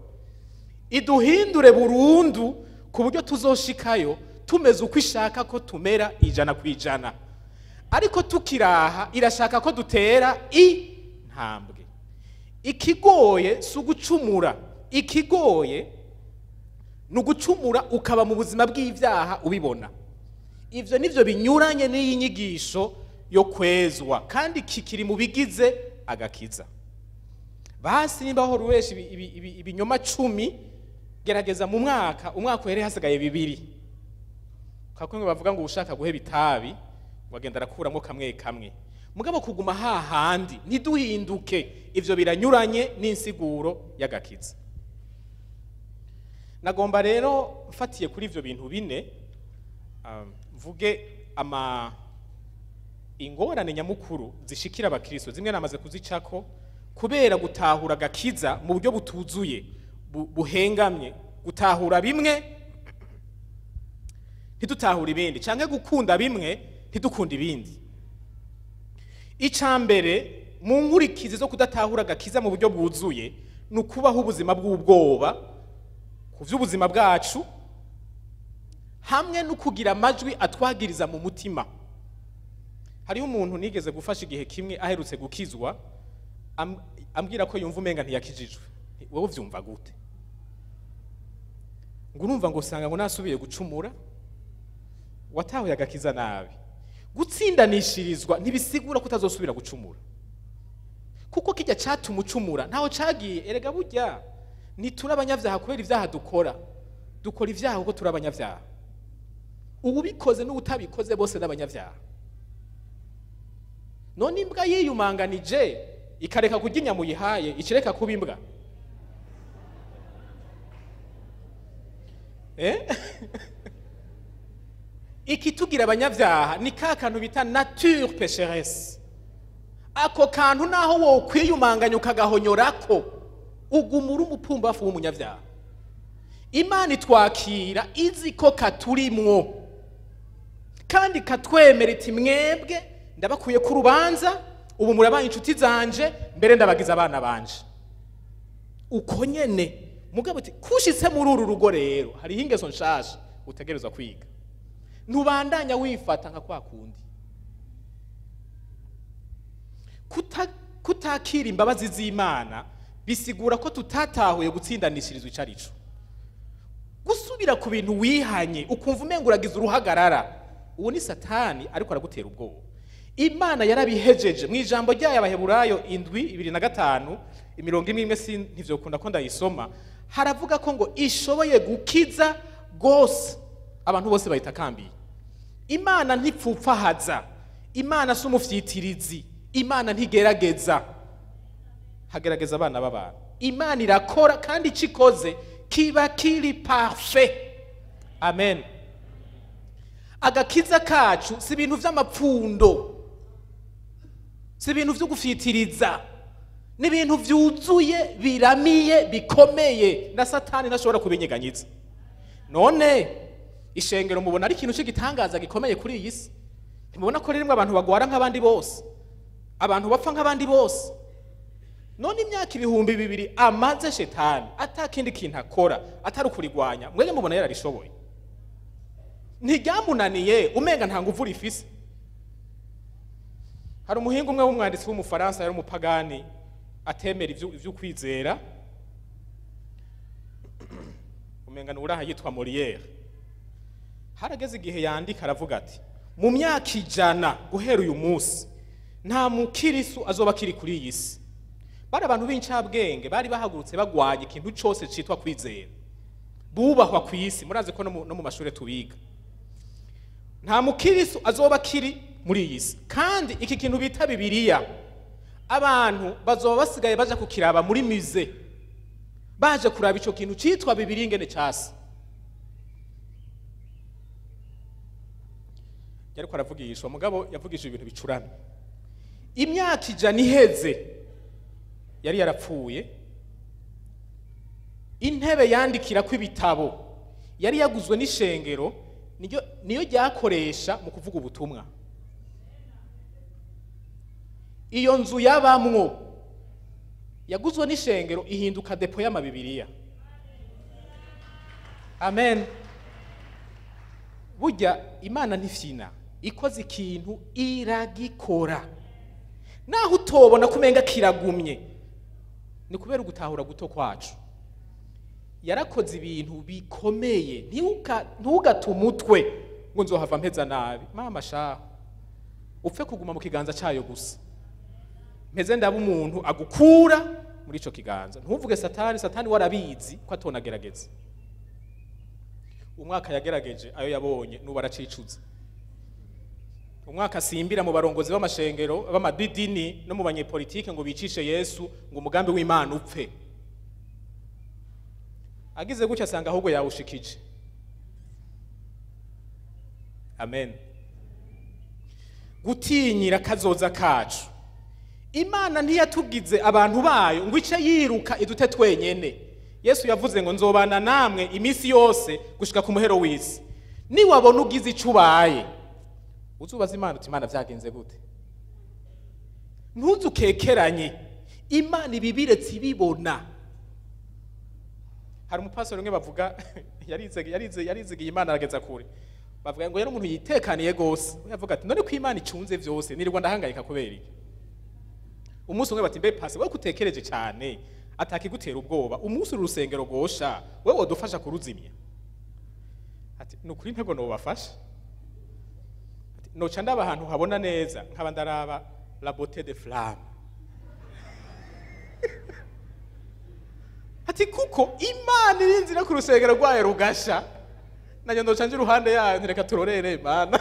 iduhindure burundu ku buryo tuzoshikayo tumeze uko ishaka ko tumera 100%. Ariko tukiraha irashaka ko dutera intambwe. Ikigoye si ugucumura, ikigoye ni ugucumura ukaba mu buzima bw'ibyaha ubibona. Ivyo nivyo binyuranye n'iyi nyigisho yo kwezwa, kandi kikiri mu bigize agakiza. Basi nimba ho ruwesha ibinyoma 10, gerageza mu mwaka, umwaka uhere hasigaye 2. Kakumwe bavuga ngo ushaka guheba itabi wagenda arakuramo kamwe kamwe. Mugabo kuguma hahandi ntiduhinduke, ivyo biranyuranye n'insiguro y'agakiza. Nagomba rero mfatiye kuri ivyo bintu bine, mvuge ama ingorane nyamukuru zishikira abakristo. Zimwe namaze kuzicako kubera gutahura agakiza mu buryo butuzuye, buhengamye, gutahura bimwe ntidutahura ibindi, canke gukunda bimwe ntidukunda ibindi. Icambere mu nkurikizi zo kudatahura agakiza mu buryo bwuzuye ni ukubaho ubuzima bw'ubwoba ku vy'ubuzima bwacu, hamwe no kugira amajwi atwagiriza mu mutima. Hariho umuntu nigeze gufasha igihe kimwe aherutse gukizwa, ambwira ko yumva umenga ntiyakijijwe. Wewe uvyumva gute? Ngo urumva ngo usanga ngo nasubiye gucumura, watahuye agakiza nabi. Gutsindanishirizwa ntibisigura ko utazosubira gucumura, kuko kijya catuma ucumura ntaho cagiye. Erega burya ntituri abanyavyaha kubera ivyaha dukora, dukora ivyaha kuko turi abanyavyaha. Uwubikoze n'uwutabikoze bose n'abanyavyaha. None imbwa yiyumanganije ikareka kurya inyama uyihaye, ikireka kuba imbwa? Ikitugira abanyavyaha ni ka kantu bita nature pécheresse. Ako kantu naho wokwiyumanganya ukagahonyorako, ugumura umupumbafu w'umunyavyaha. Imana itwakira izi ko katurimwo, kandi katwemera iti mwebwe ndabakuye ku rubanza, ubu murabaye inshuti zanje, mbere ndabagiza abana banje. Uko nyene mugabo ati kushitse muri uru rugo rero hariho ingeso nshasha utegerezwa kwiga. Ntubandanya wifata nka kwa kundi. Kutakira imbabazi z'Imana bisigura ko tutatahuye gutsindanishirizwa icarico. Gusubira ku bintu wihanye ukumva umenga uragize uruhagarara, uwo ni Satani ariko aragutera ubwoba. Imana yarabihejeje mu ijambo ryayo Abaheburayo 7:25, imirongo imwe imwe si ntivyokunda ko ndayisoma, haravuga ko ngo ishoboye gukiza gose abantu bose bayitakambiye. Imana ntipfupfahaza, Imana si umufyitirizi, Imana ntigerageza, hagerageza abana b'abantu. Imana irakora kandi icyo ikoze kiba kiri parfait. Amen. Agakiza kacu si ibintu vy'amapfundo, si ibintu vyo gufyitiriza, ni ibintu vyuzuye biramiye bikomeye, na Satani ntashobora kubinyeganyiza. None ishengero mubona ari ikintu cy'igitangaza gikomeye kuri iyi si? Ntimubona ko ririmo abantu bagwara nk'abandi bose, abantu bapfa nk'abandi bose? None imyaka 2000 amaze Shetani atakindi kintu akora atari ukurigwanya, mwege mubona yararishoboye? Ntiryamunaniye, umenga nta nguvu rifise. Hari umuhinga umwe w'umwanditsi w'umufaransa yari umupagani atemera ivyo kwizera, umenga nuraha yitwa Molière. Harageze igihe yandika aravuga ati mu myaka 100 guhera uyu munsi nta mukirisu azoba akiri kuri iyi si. Bari abantu b'incabwenge bari bahagurutse bagwanya ikintu cyose citwa kwizera, bubahwa ku isi. Murazi ko no mu mashure tubiga, nta mukirisu azoba akiri muri iyi si. Kandi iki kintu bita Bibiliya abantu bazoba basigaye baja kukiraba muri musée, baje kuraba ico kintu citwa Bibiliya ingene case. Yariko aravugishwa, mugabo yavugishije ibintu bicuramye. Imyaka 100 iheze yari yarapfuye, intebe yandikira ko ibitabo yari yaguzwe n'ishengero niyo ryakoresha mu kuvuga ubutumwa. Iyo nzu yabamwo yaguzwe n'ishengero ihinduka depo y'amabibiriya. Amen. Burya Imana ntifyina, ikoze ikintu iragikora. Naho utobona kumenga kiragumye, ni kubera ugutahura guto kwacu. Yarakoze ibintu bikomeye, ntugate umutwe ngo nzohava mpeza nabi. Mama sha, upfe kuguma mu kiganza cyayo gusa. Mpeze ndaba umuntu agukura muri ico kiganza. Ntuvuge Satani, Satani warabizi ko atonagerageza. Umwaka yagerageje ayo yabonye nubu aracicuza. Umwaka asimbira mu barongozi b'amashengero b'amadidini no mu banyepolitike ngo bicishe Yesu ngo umugambi w'Imana upfe. Agize gutya asanga ahubwo yawushikije. Amen. Gutinyira kazoza kacu. Imana ntiyatugize abantu bayo ngo ice yiruka idute twenyene. Yesu yavuze ngo nzobana namwe iminsi yose gushika ku muhero w'isi. Niwabona ugize ico ubaye, uzubaza Imana uti Imana vyagenze gute? Ntuzukekeranye, Imana ibibiretse ibibona. Hari umupastori umwe bavuga yarizegiye Imana arageza kure. Bavuga ngo yari umuntu yitekaniye gose. Yavuga ati none ko Imana icunze vyose nirirwa ndahangayika kubera iki? Umunsi umwe bati mbe pasi wewe kutekereje cyane atakigutera ubwoba, umunsi urusengero gosha wewe wodufasha kuruzimya. Ati nukuri ntego no bafasha. Ati noca ndaba ahantu habona neza nkaba ndaraba la beauté de flamme. Ati kuko Imana irinzira ku rusengero rwayo rugasha, nanjye ndoca nje iruhande yayo ntireka turorere Imana.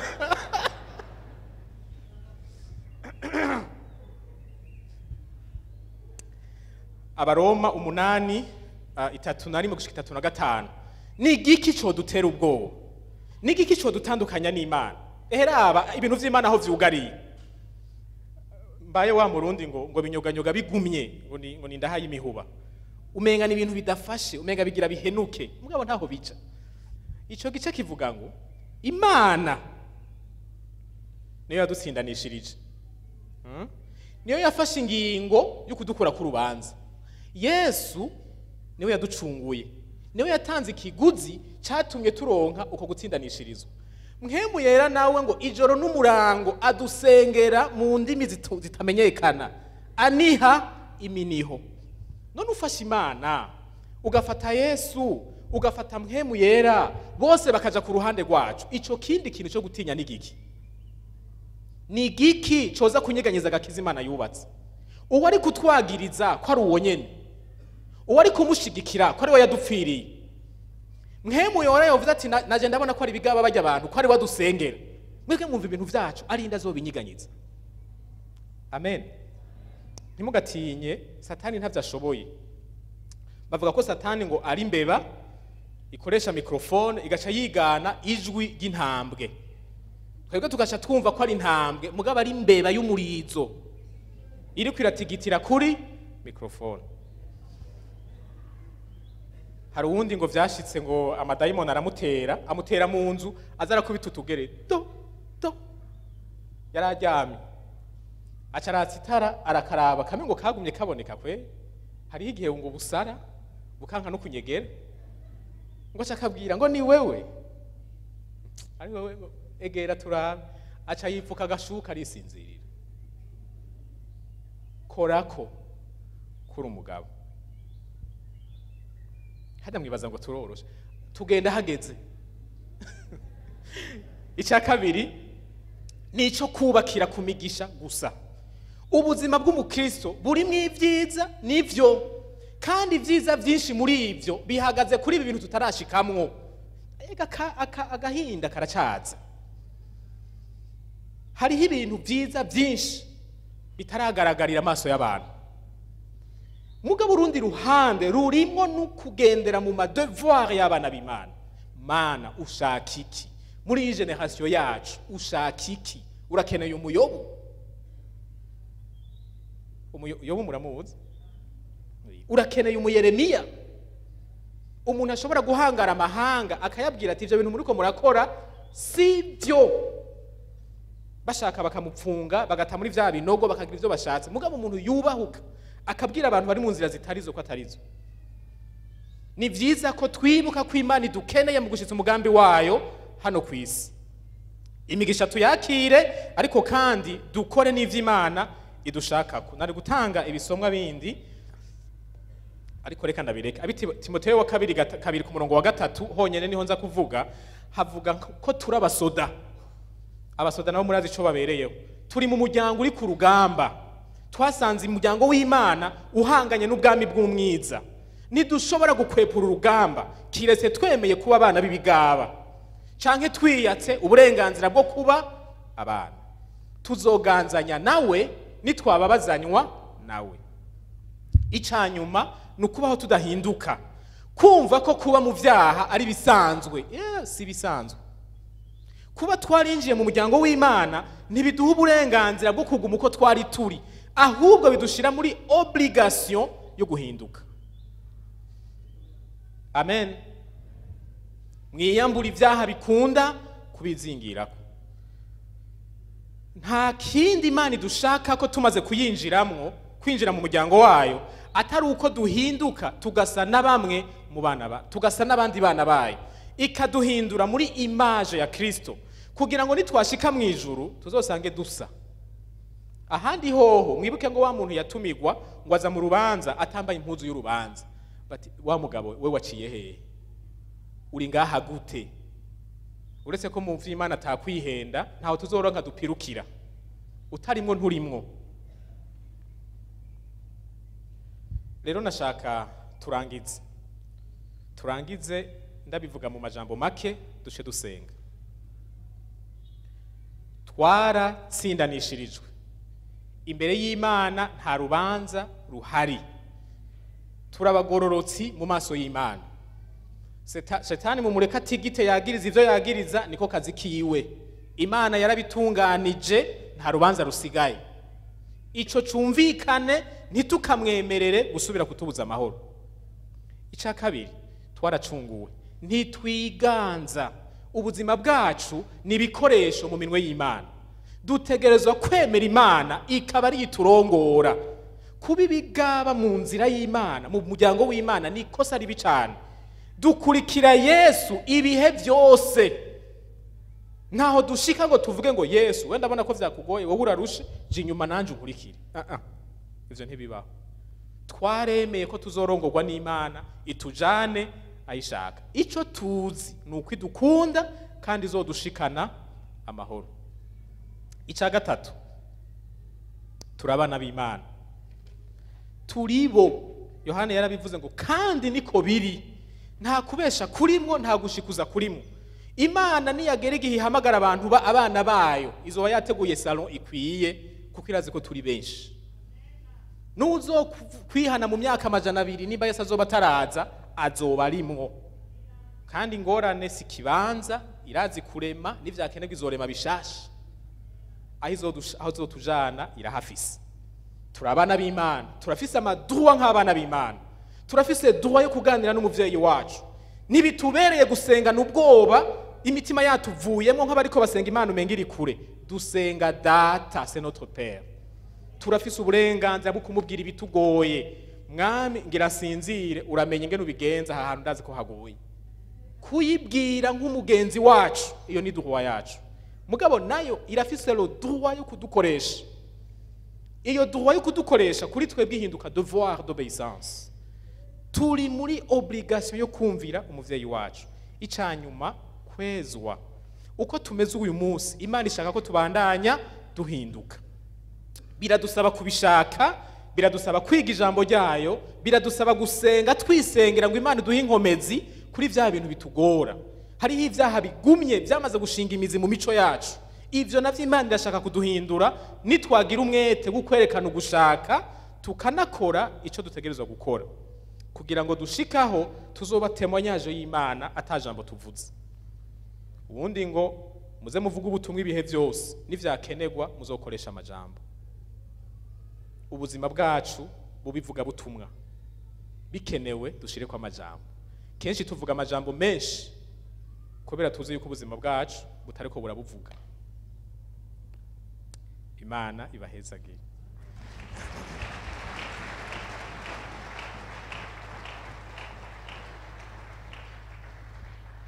Abaroma 8 31 gushika 35. Ni igiki codutera ubwoba? Ni igiki codutandukanya n'Imana? Eheraba ibintu vy'Imana aho vyugariye. Mbaye wa murundi ngo binyoganyoga bigumye ngo ni ndaha y'imihuba. Umenga ni ibintu bidafashe, umenga bigira bihenuke, mugabo ntaho bica. Ico gice kivuga ngo Imana niyo yadutsindanishirije. Niyo yafashe ingingo yo kudukura ku rubanza. Yesu niwe yaducunguye. Niwe yatanze ikiguzi cyatumye turonka uko gutsindanishirizwa. Mpwemu Yera nawe ngo ijoro n'umurango adusengera mu ndimi zitamenyekana, aniha iminiho. None ufashe Imana, ugafata Yesu, ugafata Mpwemu Yera, bose bakaja ku ruhande rwacu, ico kindi kintu cyo gutinya ni giki? Ni giki coza kunyeganyeza agakiza Imana yubatse? Uwo ari kutwagiriza ko ari uwo nyene, uwo ari kumushigikira ko ari we yadupfiriye. Mpwemu Yera yavuze ati naje ndabona ko ari bigaba bajya abantu, ko ari wadusengera. Mwebwe mwumva ibintu vyacu ari inda zobinyiganyiza. Amen. Ntimugatinye, Satani ntavyo ashoboye. Bavuga ko Satani ngo ari imbeba ikoresha microphone igaca yigana ijwi ry'intambwe. Twebwe tugaca twumva ko ari intambwe, mugabo ari imbeba y'umurizo iriko iratigitira kuri microphone. Hari uwundi ngo vyashitse ngo amadayimoni aramutera, amutera mu nzu, aza arakubita utugere do do, yararyamye, aca aratsa itara arakaraba, kamwe ngo kagumye kaboneka kwe. Hariho igihe ngo busara bukanka no kunyegera, ngo aca akabwira ngo ni wewe, ari wewe, ngo egera turabe, aca yipfuka agashuka arisinzirira. Korako kuri umugabo. Hada mwibaza ngo turoroshe, tugenda hageze. Icya kabiri ni ico kubakira ku migisha gusa. Ubuzima bw'umukristo burimwo ivyiza n'ivyo, kandi ivyiza vyinshi muri ivyo bihagaze kuri ibi bintu tutarashikamwo. Ega agahinda karacaza. Hariho ibintu vyiza vyinshi bitaragaragarira amaso y'abantu. Mugabo urundi ruhande rurimwo no kugendera mu madevoir y'abana b'Imana. Mana ushaka iki muri iyi generation yacu? Ushaka iki? Urakeneye umuyobo? Umuyobo muramuzi? Urakeneye umuyeremiya, umuntu ashobora guhangara amahanga akayabwira ati ivyo bintu muriko murakora si byo. Bashaka bakamupfunga, bagata muri vya binogo, bakagira ivyo bashatse. Mugabo umuntu yubahuka akabwira abantu bari mu nzira zitarizo ko atarizo. Ni vyiza ko twibuka ko Imana idukeneye mu gushitsa umugambi wayo hano ku isi. Imigisha tuyakire, ariko kandi dukore n'ivy'Imana idushakako. Nari gutanga ibisomwa bindi, ariko reka ndabireka. Abi Timoteyo wa kabiri kabiri ku murongo wa 3 honyene niho nza kuvuga, havuga ko turi abasoda. Abasoda nabo murazi ico babereyeho. Turi mu muryango uri ku rugamba. Twasanze umuryango w'Imana uhanganye n'ubwami bw'umwiza. Ntidushobora gukwepura urugamba kiretse twemeye kuba abana b'ibigaba, canke twiyatse uburenganzira bwo kuba abana. Tuzoganzanya nawe nitwababazanywa nawe. Icanyuma ni ukubaho tudahinduka, kumva ko kuba mu vyaha ari bisanzwe. Si bisanzwe. Kuba twarinjiye mu muryango w'Imana ntibiduha uburenganzira bwo kuguma uko twari turi, ahubwo bidushira muri obligation yo guhinduka. Amen. Mwiyambura ivyaha bikunda kubizingirako. Nta kindi Imana idushaka ko tumaze kuyinjiramwo, kwinjira mu muryango wayo, atari uko duhinduka tugasa na bamwe mu bana ba, tugasa n'abandi bana bayo, ikaduhindura muri image ya Kristo, kugira ngo nitwashika mu ijuru tuzosange dusa. Ahandi hoho mwibuke ngo wa muntu yatumigwa ngo aza mu rubanza atambaye impuzu y'urubanza. Bati wa mugabo we waciye hehe? Uri ngaha gute? Uretse ko mu vy'Imana atakwihenda, ntaho tuzoronka dupirukira. Utarimwo nturimwo. Rero nashaka turangize. Turangize ndabivuga mu majambo make, duce dusenga. Twaratsindanishirijwe. Imbere y'Imana nta rubanza ruhari. Turabagororotsi mu maso y'Imana. Shetani mumureka atigite yagiriza ivyo yagiriza, niko kazi kiwe. Imana yarabitunganije, nta rubanza rusigaye. Ico cumvikane, ntitukamwemerere gusubira kutubuza amahoro. Ica kabiri, twaracunguwe. Ntitwiganza. Ubuzima bwacu ni ibikoresho mu minwe y'Imana. Dutegerezwa kwemera Imana ikaba ari iturongora. Kuba ibigaba mu nzira y'Imana, mu muryango w'Imana ni ikosa ribi cyane. Dukurikira Yesu ibihe byose. Ntaho dushika ngo tuvuge ngo Yesu wenda abona ko vyakugoye, wowe urarushe, je inyuma nanje unkurikire. Ivyo ntibibaho. Twaremeye ko tuzorongorwa n'Imana itujane ayishaka. Ico tuzi ni uko idukunda kandi izodushikana amahoro. Ica gatatu, turabana b'Imana. Turibo. Yohana yarabivuze ngo kandi niko biri, nta kubesha kurimwo, nta gushikuza kurimwo. Imana niyagera igihe ihamagara abantu ba abana bayo, izoba yateguye salon ikwiye, kuko irazi ko turi benshi. Nuzo kwihana mu myaka 200 nimba Yesu azoba ataraza, azoba arimwo. Kandi ingorane si kibanza, irazi kurema, n'ivyakenerwa izorema bishasha. Aho izotujana irahafise. Turabana b'Imana, turafise amadroit nk'abana b'Imana. Turafise droit yo kuganira n'umuvyeyi wacu. Nibitubereye gusenga n'ubwoba, imitima yatuvuyemo nk'abariko basenga Imana umenga iri kure. Dusenga data, c'est notre père. Turafise uburenganzira bwo kumubwira ibitugoye. Mwami ngira sinzire, uramenye ingene ubigenza aha hantu ndazi ko hagoye. Kuyibwira nk'umugenzi wacu, iyo ni droit yacu. Mugabo nayo irafise le droit yo kudukoresha. Iyo droit yo kudukoresha kuri twebwe ihinduka devoir d'obéissance. Turi muri obligation yo kumvira umuvyeyi wacu. Icanyuma, kwezwa. Uko tumeze uyu munsi, Imana ishaka ko tubandanya duhinduka. Biradusaba kubishaka, biradusaba kwiga ijambo ryayo, biradusaba gusenga twisengera ngo Imana iduhe inkomezi kuri vya bintu bitugora. Hariho ivyaha bigumye byamaze gushinga imizi mu mico yacu. Ivyo navyo Imana irashaka kuduhindura, nitwagira umwete wo kwerekana ugushaka, tukanakora ico dutegerezwa gukora kugira ngo dushikaho tuzoba témoignage y'Imana atajambo tuvuze. Ubundi ngo muze muvuge ubutumwa ibihe byose, nivyakenerwa muzokoresha amajambo. Ubuzima bwacu bubivuga butumwa, bikenewe dushireko amajambo. Kenshi tuvuga amajambo menshi kubera tuzi yuko ubuzima bwacu butariko burabuvuga. Imana ibahezagire.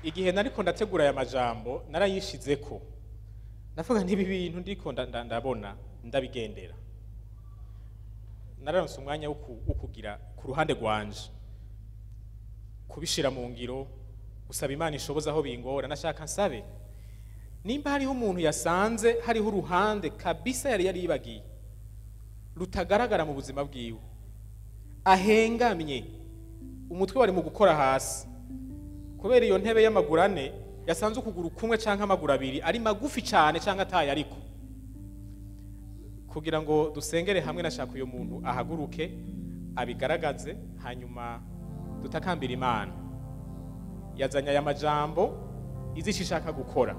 Igihe nariko ndategura aya majambo narayishizeko, ndavuga ntibi bintu ndiko ndabona ndabigendera. Nararonse umwanya wo kugira ku ruhande rwanje kubishira mu ngiro, gusaba Imana ishoboza aho bingora. Nashaka nsabe nimba hariho umuntu yasanze hariho uruhande kabisa yari yaribagiye rutagaragara mu buzima bwiwe, ahengamye, umutwe wari mu gukora hasi kubera iyo ntebe y'amaguru ane, yasanze ukuguru kumwe canke amaguru abiri ari magufi cyane canke ataye, ariko kugira ngo dusengere hamwe nashaka uyo muntu ahaguruke abigaragaze, hanyuma dutakambira Imana. Yazanye aya majambo izishishaka gukora.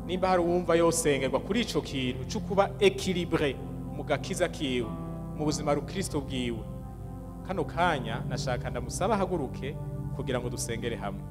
Nimba hari uwumva yosengerwa kuri ico kintu cyo kuba équilibré mu gakiza kiwe, mu buzima rukristo bwiwe, kano kanya nashaka ndamusaba ahaguruke kugira ngo dusengere hamwe.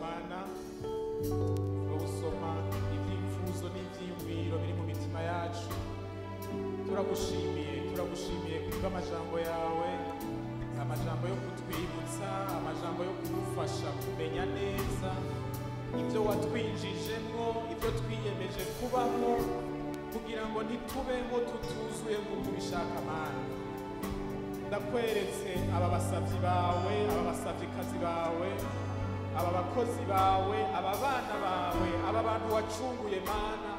Mana, wowe usoma ibyifuzo n'ibyiyumviro biri mu mitima yacu, turagushimiye, turagushimiye kubw'amajambo yawe, amajambo yo kutwibutsa, amajambo yo kudufasha kumenya neza ibyo watwinjijemwo, ibyo twiyemeje kubamo, kugira ngo ntitubeho tutuzuye nk'uko ubishaka. Mana, ndakweretse aba basavyi bawe, aba basavyikazi bawe, aba bakozi bawe, aba bana bawe, aba bantu wacunguye. Mana,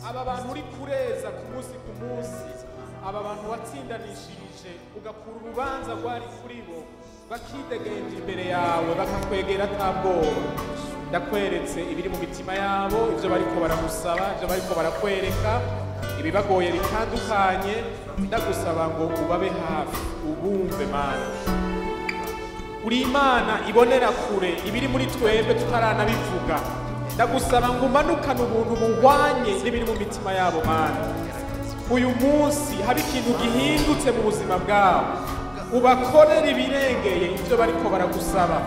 aba bantu uri kureza ku munsi ku munsi, aba bantu watsindanishirije ugakura urubanza rwari kuri bo, bakidegenja imbere yawe, bakakwegera atabwoba. Ndakweretse ibiri mu mitima yabo, ibyo bariko baragusaba, ibyo bariko barakwereka, ibibagoye bitandukanye. Ndagusaba ngo ubabe hafi, ubumve. Mana, uri Imana ibonera kure ibiri muri twebwe tutaranabivuga. Ndagusaba ngo umanukane ubuntu buhwanye n'ibiri mu mitima yabo. Mana, uyu munsi haba ikintu gihindutse mu buzima bwabo, ubakorere ibirengeye ibyo bariko baragusaba,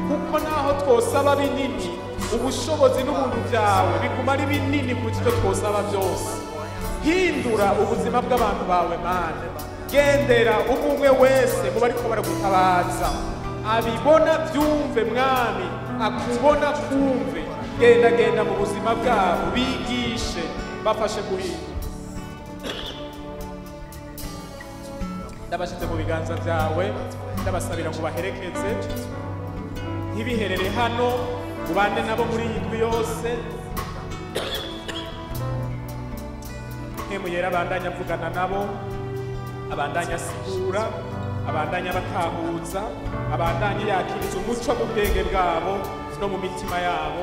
kuko naho twosaba binini, ubushobozi n'ubuntu byawe biguma ari binini kuruta ibyo twosaba byose. Hindura ubuzima bw'abantu bawe. Mana, gendera umwe umwe wese mu bariko baragutabaza, abibona byumve. Mwami, akubona kumve, genda genda mu buzima bwabo, bigishe, bafashe guhinduka. Ndabashyize mu biganza byawe, ndabasabira ngo baherekeze, ntibiherere hano, ubane nabo muri iyi ndwi yose. Mpwemu Yera abandanya avugana nabo, abandanya asigura, abandanya abatahuza, abandanya yakiriza umuco mu bwenge bwabo no mu mitima yabo,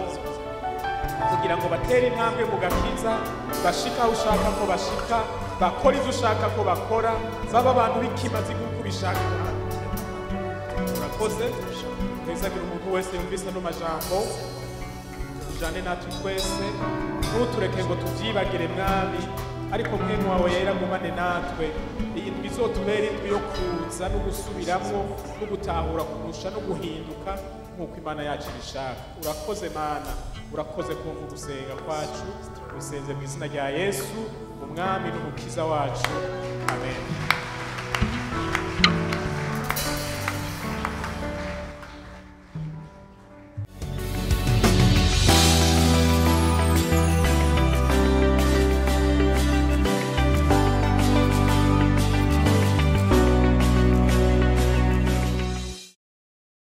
kugira ngo batere intambwe mu gakiza, bashika aho ushaka ko bashika, bakora ibyo ushaka ko bakora, baba abantu b'ikimazi nk'uko ubishaka. Urakoze. Twezagira umuntu wese yumvise ano majambo, ujane natwe twese, ntutureke ngo tubyibagire, Mwami, ariko Mpwemu wawe Yera gumane natwe. Iyi ndwi izotubere indwi yo kuza no gusubiramwo no gutahura kurusha no guhinduka nk'uko Imana yacu ibishaka. Urakoze Mana, urakoze kumva ugusenga kwacu. Usenze mu izina rya Yesu, Umwami n'Umukiza wacu, amen.